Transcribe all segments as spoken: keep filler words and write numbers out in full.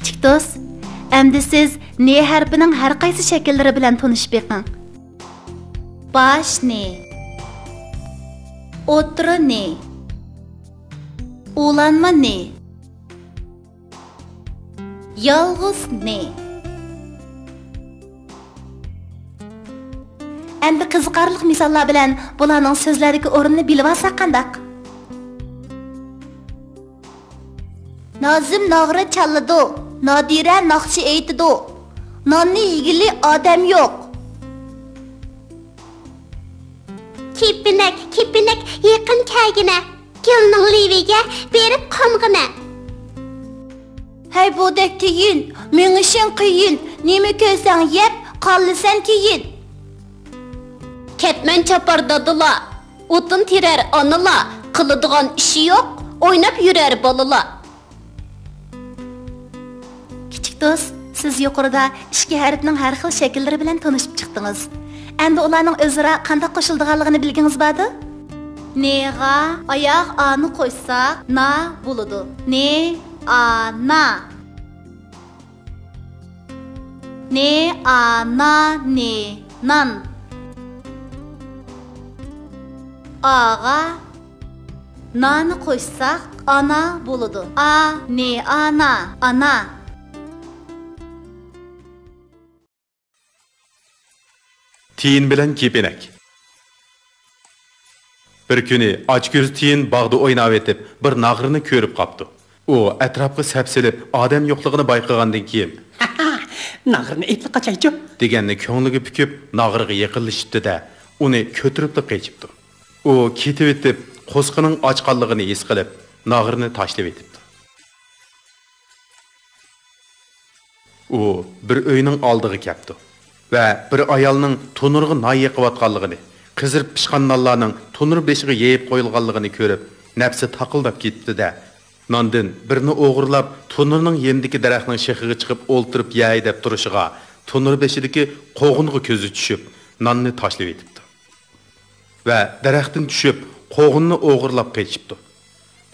كىچىك دوست، ئەمدى سىز نې ھەرپىنىڭ ھەر قايسى شەكىللىرى بىلەن تونۇشۇپ بېقىڭ. باش نې، ئوتتۇرا نې، ئۇلانما نې، يالغۇز نې. ئەمدى قىزىقارلىق مىساللار بىلەن بۇلارنىڭ سۆزلەردىكى ئورنىنى بىلىۋالساق قانداق؟ نازىم ناغرا چالىدۇ، نادىرە ناخشا ئېيتىدۇ. ناننى يېگىلى ئادەم يوق. كېپىنەك، كېپىنەك، يېقىن كەلگىنە. گۈلنىڭ لېۋىگە بېرىپ قونغىنە. ھەي، بۇدەك تېيىن، مېڭىشىڭ قىيىن، نېمە كۆرسەڭ يەپ، قالىسەن كېيىن. كەتمەن چاپار دادىلا، ئوتۇن تېرەر ئانىلا، قىلىدىغان ئىشى يوق، ئويناپ يۈرەر بالىلا. كىچىك دوست، سىز يۇقىرىدا ئىككى ھەرپنىڭ ھەر خىل شەكىللىرى بىلەن تونۇشۇپ چىقتىڭىز. ئەمدى ئۇلارنىڭ ئۆزئارا قانداق قوشۇلىدىغانلىقىنى بىلگىڭىز باردۇ؟ نېغا ئاياغ ئانى قوشساق، نا بولىدۇ. نې، ئا، نا. نې، ئا، نا، نې، نان. ئاغا نانى قوشساق، ئانا بولىدۇ. ئا، نې، ئا، نا، ئانا. تىيىن بىلەن كېپىنەك. بىر كۈنى ئاچكۆز تىيىن باغدا ئويناۋېتىپ، بىر ناغرىنى كۆرۈپ قاپتۇ. ئۇ ئەتراپقا سەپسېلىپ، ئادەم يوقلۇقىنى بايقىغاندىن كېيىن، ناغرىنى ئېيتىپ قاچايچۇ، دېگەننى كۆڭلىگە پۈكۈپ، ناغرىغا يېقىنلىشىپتۇ-دە، ئۇنى كۆتۈرۈپلا قېچىپتۇ. ئۇ كېتىۋېتىپ، قوسىقىنىڭ ئاچقانلىقىنى ھېس قىلىپ، ناغرىنى تاشلىۋېتىپتۇ. ئۇ بىر ئۆينىڭ ئالدىغا كەپتۇ ۋە بىر ئايالنىڭ تونۇرغا نان يېقىۋاتقانلىقىنى، قىزىرىپ پىشقان نانلارنىڭ تونۇر بېشىغا يېيىپ قويۇلغانلىقىنى كۆرۈپ، نەپسى تاقىلداپ كېتىپتۇ-دە، ناندىن بىرنى ئوغرىلاپ، تونۇرنىڭ يېنىدىكى دەرەخنىڭ شېخىغا چىقىپ ئولتۇرۇپ يەي دەپ تۇرۇشىغا، تونۇر بېشىدىكى قوغۇنغا كۆزى چۈشۈپ، ناننى تاشلىۋېتىپتۇ. ۋە دەرەختىن چۈشۈپ، قوغۇننى ئوغرىلاپ قېچىپتۇ.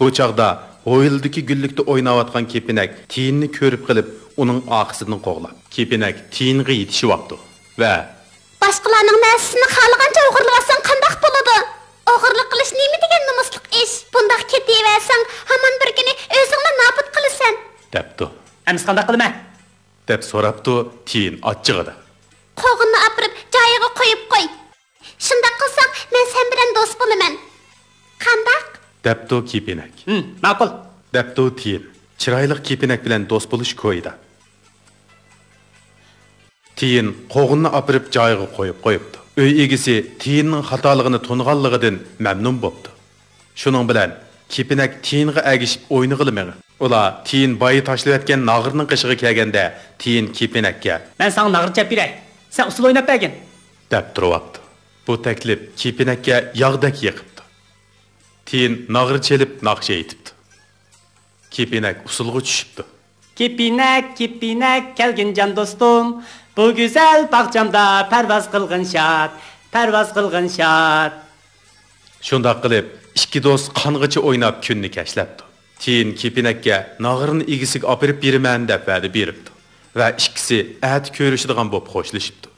بۇ چاغدا ھويلىدىكى گۈللۈكتە ئويناۋاتقان كېپىنەك تىيىننى كۆرۈپ قېلىپ، ئۇنىڭ ئارقىسىدىن قوغلاپ، كېپىنەك تىيىنغا يېتىشىۋاپتۇ ۋە، باشقىلارنىڭ نەرسىسىنى خالىغانچە ئوغرىلىۋالساڭ قانداق بولىدۇ؟ ئوغرىلىق قىلىش نېمە دېگەن نومۇسلۇق ئىش؟ بۇنداق كېتىۋەرسەڭ، ھامان بىر كۈنى ئۆزۈڭلا نابۇت قىلىسەن. دەپتۇ. ئەمىسە قانداق قىلىمەن؟ دەپ سوراپتۇ تىيىن ئاچچىقىدا. قوغۇننى ئاپىرىپ جايىغا قويۇپ قوي. شۇنداق قىلساڭ، مەن سەن بىلەن دوست بولىمەن. قانداق؟ دەپتۇ كېپىنەك. ھىم، ماقۇل. دەپتۇ تىيىن، چىرايلىق كېپىنەك بىلەن دوست بولۇش كويىدا. تىيىن قوغۇننى ئاپىرىپ جايىغا قويۇپ قويۇپتۇ. ئۆي ئىگىسى تىيىننىڭ خاتالىقىنى تونۇغانلىقىدىن مەمنۇن بوپتۇ. شۇنىڭ بىلەن كېپىنەك تىيىنغا ئەگىشىپ ئوينىغىلى مېڭىپ، ئۇلار تىيىن بايا تاشلىۋەتكەن ناغرىنىڭ قېشىغا كەلگەندە، تىيىن كېپىنەككە، مەن ساڭا ناغرا چېلىپ بېرەي، سەن ئۇسسۇل ئويناپ بەرگىن، دەپ تۇرۇۋاپتۇ. بۇ تەكلىپ كېپىنەككە ياغدەك يېقىپتۇ. تىيىن ناغرا چېلىپ ناخشا ئېيتىپتۇ. كېپىنەك ئۇسسۇلغا چۈشۈپتۇ. كېپىنەك، كېپىنەك، كەلگىن جان دوستۇم، بۇ گۈزەل باغچامدا پەرۋاز قىلغىن شاد، پەرۋاز قىلغىن شاد. شۇنداق قىلىپ، ئىككى دوست قانغىچە ئويناپ كۈننى كەچلەپتۇ. تىيىن كېپىنەككە ناغرىنى ئىگىسىگە ئاپىرىپ بېرىمەن دەپ ۋەدە بېرىپتۇ ۋە ئىككىسى ئەتە كۆرۈشىدىغان بولۇپ خوشلىشىپتۇ.